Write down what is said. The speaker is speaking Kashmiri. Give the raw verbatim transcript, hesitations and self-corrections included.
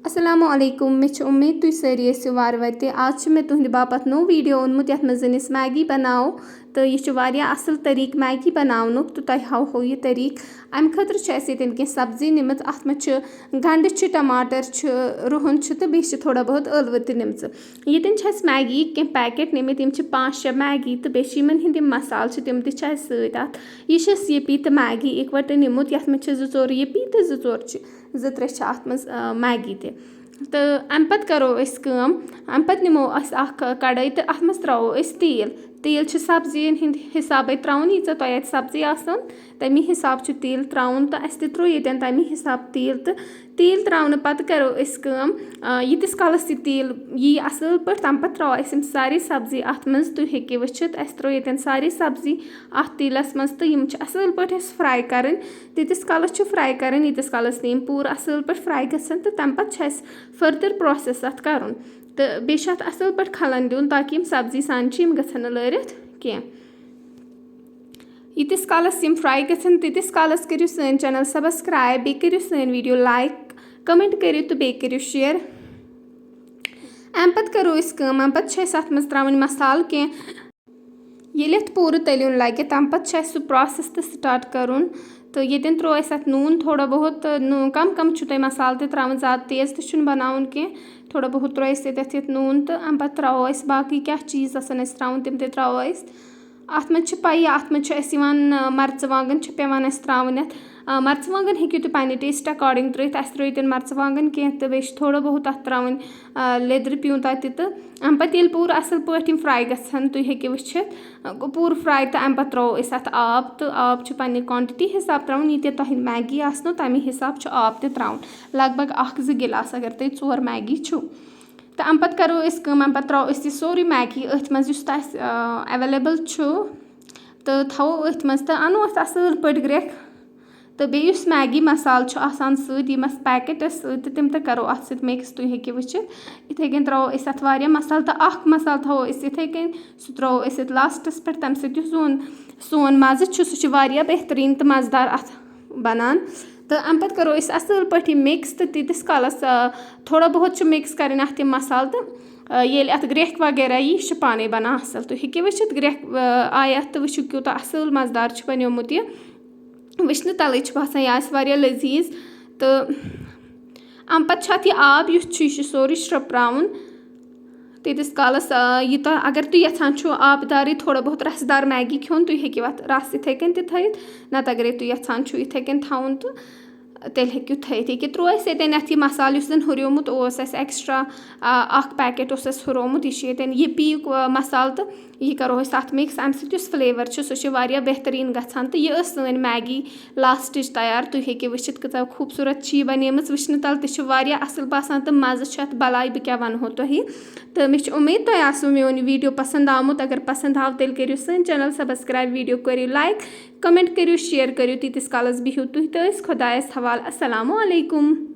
السلام علیکم، مےٚ چھِ اُمید تُہۍ سٲری ٲسِو وارٕ وَتہِ۔ آز چھِ مےٚ تُہٕنٛدِ باپَتھ نوٚو ویٖڈیو اوٚنمُت، یَتھ منٛز أسۍ میگی بَناوو۔ تہٕ یہِ چھُ واریاہ اَصٕل طٔریٖقہٕ میگی بَناونُک، تہٕ تۄہہِ ہاوہو یہِ طٔریٖقہٕ۔ اَمہِ خٲطرٕ چھِ اَسہِ ییٚتٮ۪ن کینٛہہ سبزی نِمٕژ۔ اَتھ منٛز چھِ گَنٛڈٕ چھِ، ٹماٹر چھِ، رُہُن چھِ، تہٕ بیٚیہِ چھِ تھوڑا بہت ٲلوٕ تہِ نِمژٕ۔ ییٚتٮ۪ن چھِ اَسہِ میگی کینٛہہ packet نِمٕتۍ، یِم چھِ پانٛژھ شےٚ میگی، تہٕ بیٚیہِ چھِ یِمَن ہِنٛدۍ یِم مَسالہٕ چھِ، تِم تہِ چھِ اَسہِ سۭتۍ اَتھ۔ یہِ چھِ یِپی تہٕ میگی اِکوَٹہٕ نِمُت، یَتھ منٛز چھِ زٕ ژور یِپی تہٕ زٕ ژور چھِ، زٕ ترٛےٚ چھِ اَتھ منٛز، آ، میگی تہِ۔ تہٕ اَمہِ پَتہٕ کَرو أسۍ کٲم، اَمہِ پَتہٕ نِمو أسۍ اَکھ کَڑٲے تہٕ اَتھ منٛز ترٛاوو أسۍ تیٖل۔ تیٖل چھِ سبزیَن ہِنٛدۍ حِسابَے ترٛاوُن، ییٖژاہ تۄہہِ اَتہِ سبزی آسَن، تَمی حِساب چھُ تیٖل ترٛاوُن، تہٕ اَسہِ تہِ ترٛوو ییٚتٮ۪ن تَمی حِساب تیٖل۔ تہٕ تیٖل ترٛاونہٕ پَتہٕ کَرو أسۍ کٲم، آ، ییٖتِس کالَس یہِ تیٖل یی اَصٕل پٲٹھۍ، تَمہِ پَتہٕ ترٛاوو أسۍ یِم سارے سبزی اَتھ منٛز۔ تُہۍ ہیٚکِو وٕچھِتھ، اَسہِ ترٛٲو ییٚتٮ۪ن سارے سبزی اَتھ تیٖلَس منٛز، تہٕ یِم چھِ اَصٕل پٲٹھۍ اَسہِ fry کَرٕنۍ۔ تیٖتِس کالَس چھِ fry کَرٕنۍ، ییٖتِس کالَس نہٕ یِم پوٗرٕ اَصٕل پٲٹھۍ fry گژھن، تہٕ تَمہِ پَتہٕ چھُ اَسہِ further process اَتھ کَرُن۔ تہٕ بیٚیہِ چھُ اَتھ اَصٕل پٲٹھۍ کھَلَن دیُن، تاکہِ یِم سبزی سانہِ چھِ، یِم گژھن نہٕ لٲرِتھ کینٛہہ۔ ییٖتِس کالَس یِم fry گژھن، تیٖتِس کالَس کٔرِو سٲنۍ channel subscribe، بیٚیہِ کٔرِو سٲنۍ video like، comment کٔرِو تہٕ بیٚیہِ کٔرِو share۔ اَمہِ پَتہٕ کَرو أسۍ کٲم، اَمہِ پَتہٕ چھِ اَسہِ اَتھ منٛز ترٛاوٕنۍ مصالہٕ کینٛہہ۔ ییٚلہِ اَتھ پوٗرٕ تٔلیُن لَگہِ، تَمہِ پَتہٕ چھُ اَسہِ سُہ process تہِ start کَرُن۔ تہٕ ییٚتٮ۪ن ترٛوو اَسہِ اَتھ نوٗن تھوڑا بہت، تہٕ نوٗ-، کَم کَم چھُو تۄہہِ مصالہٕ تہِ ترٛاوُن، زیادٕ تیز تہِ چھُنہٕ بَناوُن کینٛہہ۔ تھوڑا بہت ترٛوو اَسہِ ییٚتٮ۪تھ یَتھ نوٗن، تہٕ اَمہِ پَتہٕ ترٛاوو أسۍ باقٕے کیٛاہ چیٖز آسَن اَسہِ ترٛاوُن، تِم تہِ ترٛاوو أسۍ۔ اَتھ منٛز چھِ پَیی، اَتھ منٛز چھُ اَسہِ یِوان، آ، مَرژٕوانٛگَن چھِ پٮ۪وان اَسہِ ترٛاوٕنۍ اَتھ۔ آ، مَرژٕوانٛگَن ہیٚکِو تُہۍ پنٛنہِ taste according ترٛٲوِتھ۔ اَسہِ ترٛٲوۍ ییٚتٮ۪ن مَرژٕوانٛگَن کینٛہہ، تہٕ بیٚیہِ چھِ تھوڑا بہت اَتھ ترٛاوٕنۍ، آ، لیٚدرِ پیوٗنٛتاہ تہِ۔ تہٕ اَمہِ پَتہٕ ییٚلہِ پوٗرٕ اَصٕل پٲٹھۍ یِم fry گژھن، تُہۍ ہیٚکِو وٕچھِتھ، آ، گوٚو پوٗرٕ fry۔ تہٕ اَمہِ پَتہٕ ترٛاوو أسۍ اَتھ آب، تہٕ آب چھُ پنٛنہِ quantity حِساب ترٛاوُن، ییٖتیٛاہ تۄہہِ میگی آسنو، تَمی حِساب چھُ آب تہِ ترٛاوُن، لگ بگ اَکھ زٕ گِلاس، اگر تۄہہِ ژور میگی چھُو۔ تہٕ اَمہِ پَتہٕ کَرو أسۍ کٲم، اَمہِ پَتہٕ ترٛاوو أسۍ یہِ سورُے میگی أتھۍ منٛز، یُس تۄہہِ، آ، available چھُ، تہٕ تھاوو أتھۍ منٛز تہٕ اَنو أسۍ اَصٕل پٲٹھۍ گرٛٮ۪کھ۔ تہٕ بیٚیہِ یُس میگی مصالہٕ چھُ آسان سۭتۍ، یِم اَسہِ packet ٲسۍ سۭتۍ، تہٕ تِم تہِ کَرو اَتھ سۭتۍ mix۔ تُہۍ ہیٚکِو وٕچھِتھ، یِتھَے کٔنۍ ترٛاوو أسۍ اَتھ واریاہ مصالہٕ، تہٕ اَکھ مصالہٕ تھاوو أسۍ یِتھَے کٔنۍ، سُہ ترٛاوو أسۍ اَتھ lastس پٮ۪ٹھ۔ تَمہِ سۭتۍ یُس زون سون مَزٕ چھُ، سُہ چھُ واریاہ بہتریٖن تہٕ مَزٕدار اَتھ بَنان۔ تہٕ اَمہِ پَتہٕ کَرو أسۍ اَصٕل پٲٹھۍ یہِ mix، تہٕ تیٖتِس کالَس، آ، تھوڑا بہت چھُ mix کَرٕنۍ اَتھ یِم مصالہٕ، تہٕ، آ، ییٚلہِ اَتھ گرٛٮ۪کھ وغیرہ یی، یہِ چھُ پانَے بَنان اَصٕل۔ تُہۍ ہیٚکِو وٕچھِتھ، گرٛٮ۪کھ، آ، آیہِ اَتھ، تہٕ وٕچھِو، کوٗتاہ اَصٕل مَزٕدار چھُ بَنیومُت یہِ۔ وٕچھنہٕ تَلٕے چھُ باسان، یہِ آسہِ واریاہ لٔزیٖز۔ تہٕ اَمہِ پَتہٕ چھُ اَتھ یہِ آب یُس چھُ، یہِ چھُ سورُے شرٛپراوُن۔ تیٖتِس کالَس، آ، یہِ تۄہہِ، اگر تُہۍ یَژھان چھُو آبدارٕے تھوڑا بہت رَسہٕ دار میگی کھیوٚن، تُہۍ ہیٚکِو اَتھ رَس یِتھَے کٔنۍ تہِ تھٲیِتھ، نَتہٕ اگرے تُہۍ یَژھان چھُو یِتھَے کٔنۍ تھاوُن، تہٕ تیٚلہِ ہیٚکِو تھٲیِتھ۔ ییٚکیٛاہ ترٛوو اَسہِ ییٚتٮ۪ن اَتھ یہِ مصالہٕ، یُس زَن ہُریومُت اوس اَسہِ extra، آ، اَکھ packet اوس اَسہِ ہُرومُت، یہِ چھُ ییٚتٮ۪ن یہِ پیٖک، آ، مصالہٕ، تہٕ یہِ کَرو أسۍ اَتھ mix۔ اَمہِ سۭتۍ یُس flavour چھُ، سُہ چھُ واریاہ بہتریٖن گژھان۔ تہٕ یہِ ٲس سٲنۍ میگی lastٕچ تیار۔ تُہۍ ہیٚکِو وٕچھِتھ، کۭژاہ خوٗبصوٗرت چھِ یہِ بَنیمٕژ۔ وٕچھنہٕ تَل تہِ چھِ واریاہ اَصٕل باسان، تہٕ مَزٕ چھُ اَتھ بَلاے، بہٕ کیٛاہ وَنہو تۄہہِ۔ تہٕ مےٚ چھِ اُمید، تۄہہِ آسِوٕ میون یہِ video پَسنٛد آمُت۔ اگر پَسنٛد آو، تیٚلہِ کٔرِو سٲنۍ channel subscribe، video کٔرِو like، comment کٔرِو، share کٔرِو۔ تیٖتِس کالَس بِہِو تُہۍ تہٕ أسۍ خۄدایَس حوالہٕ۔ السلام علیکم۔